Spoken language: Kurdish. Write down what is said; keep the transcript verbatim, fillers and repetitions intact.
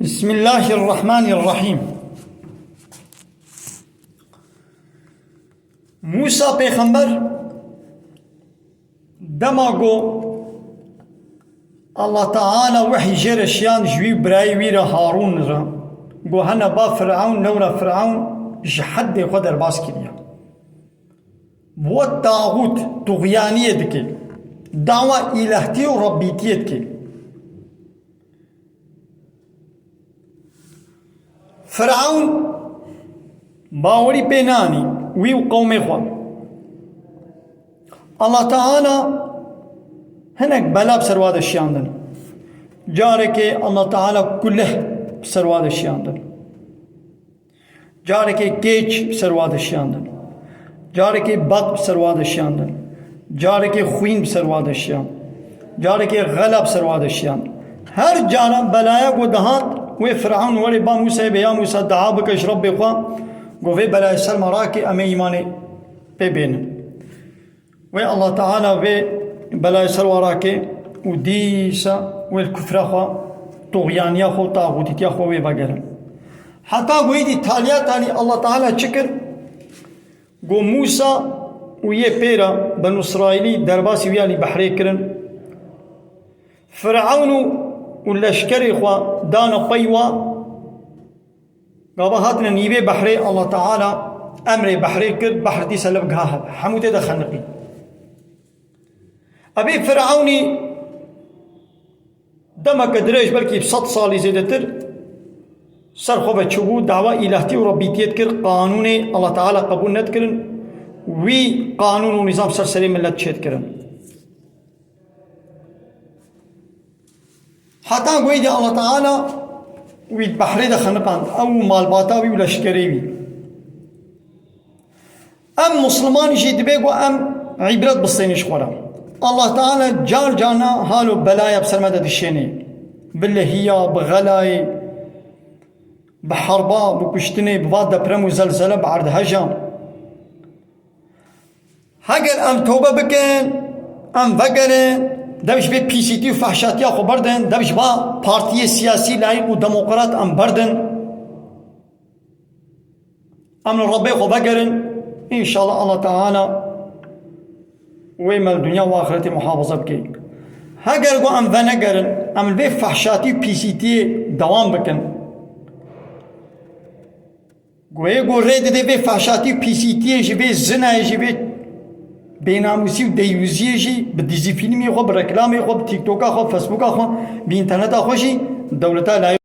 Bismillahirrahmanirrahîm. Mûsa pêxember dema ku Allah Teala wehy jê re şiyand ji wî birayê wî re Harûn re, ku hene ba Firewn, lewra Firewn ji heddê xwe derbas kiriye. Bi we taxût, tuxyaniyê dike. Dawa îlehtiyê û rebbîtiyê dike. Firewn bawerî pê nanî, wî û qewmê xwe. Allah Teala hinek bela bi ser wa de şiyandin. Carekê Allah Teala kuleh bi ser wa de şiyandin. Carekê kêç bi ser wa de şiyandin. Carekê bad bi ser wa de şiyandin. Carekê xwîn bi ser wa de şiyand. Carekê xela bi ser wa de şiyand. Her cara belaya ku dihat, wê Firewn werê ba Mûsayê bê, ya Mûsa, dua bike ji Rebbê xwe, ku vê belayê ser me rake, em ê îmanê pê bênin. Wê Allah Teala vê belayê ser wa rake û dîsa wê li kufra xwe, tuxyaniya xwe û taxûtîtiya xwe wê vegerin. Heta ku êdî taliya talî Allah Teala çi kir? Ku Mûsa û yê pê re Benu Îsraîlî derbasî wî alî behrê kirin. Firewn û, û leşkerê xwe dane pey wa. Gava hatine nîvê behrê, Allah Teala emrê behrê kir, behr dîsa li giha hebe. Hemû tê de xeniqî. Ebê Firewnî demeke dirêj, belkî sed salî zêdetir, ser xwe ve çûbû, dawa îlahtî û rebbîtiyê dikir, qanûnê Allah Teala qebûl nedikirin, wî qanûn û nîzam ser serê milet çêdikirin. Heta ku êdî Allah Teala wî di behrê de xeniqand, ew û malbata wî û leşkerê wî. Em Musliman jî dibe ku em îbret bistêne ji xwe re. Allah Teala car carna hal û belaya bi ser me de dişêne. Bi lehiya, bi xelayê, bi herba, bi kuştinê, bi va deprem û zelzele, bi erdheja. Heger em tobe bikin, em vegerin, dev ji vê pîsîtî û fehşatiya xwe berdin, dev ji va partiyê siyasî layîq û demokrat em berdin. Em li Rebbê xwe vegerin, înşallah Allah Teala wê me li dinya û axretê muhafaza bike. Heger ku em venegerin, em li vê fehşatî û pîsîtiyê dewam bikin. Goyê ku rê dide vê fehşatî û pîsîtiyê jî, vê zinayê jî, vê bênamûsî û deyyûziyê jî bi dizî fîlmê xwe, bi reklamê xwe, bi TikToka xwe, bi Facebooka xwe, bi înterneta xwe jî dewleta layîq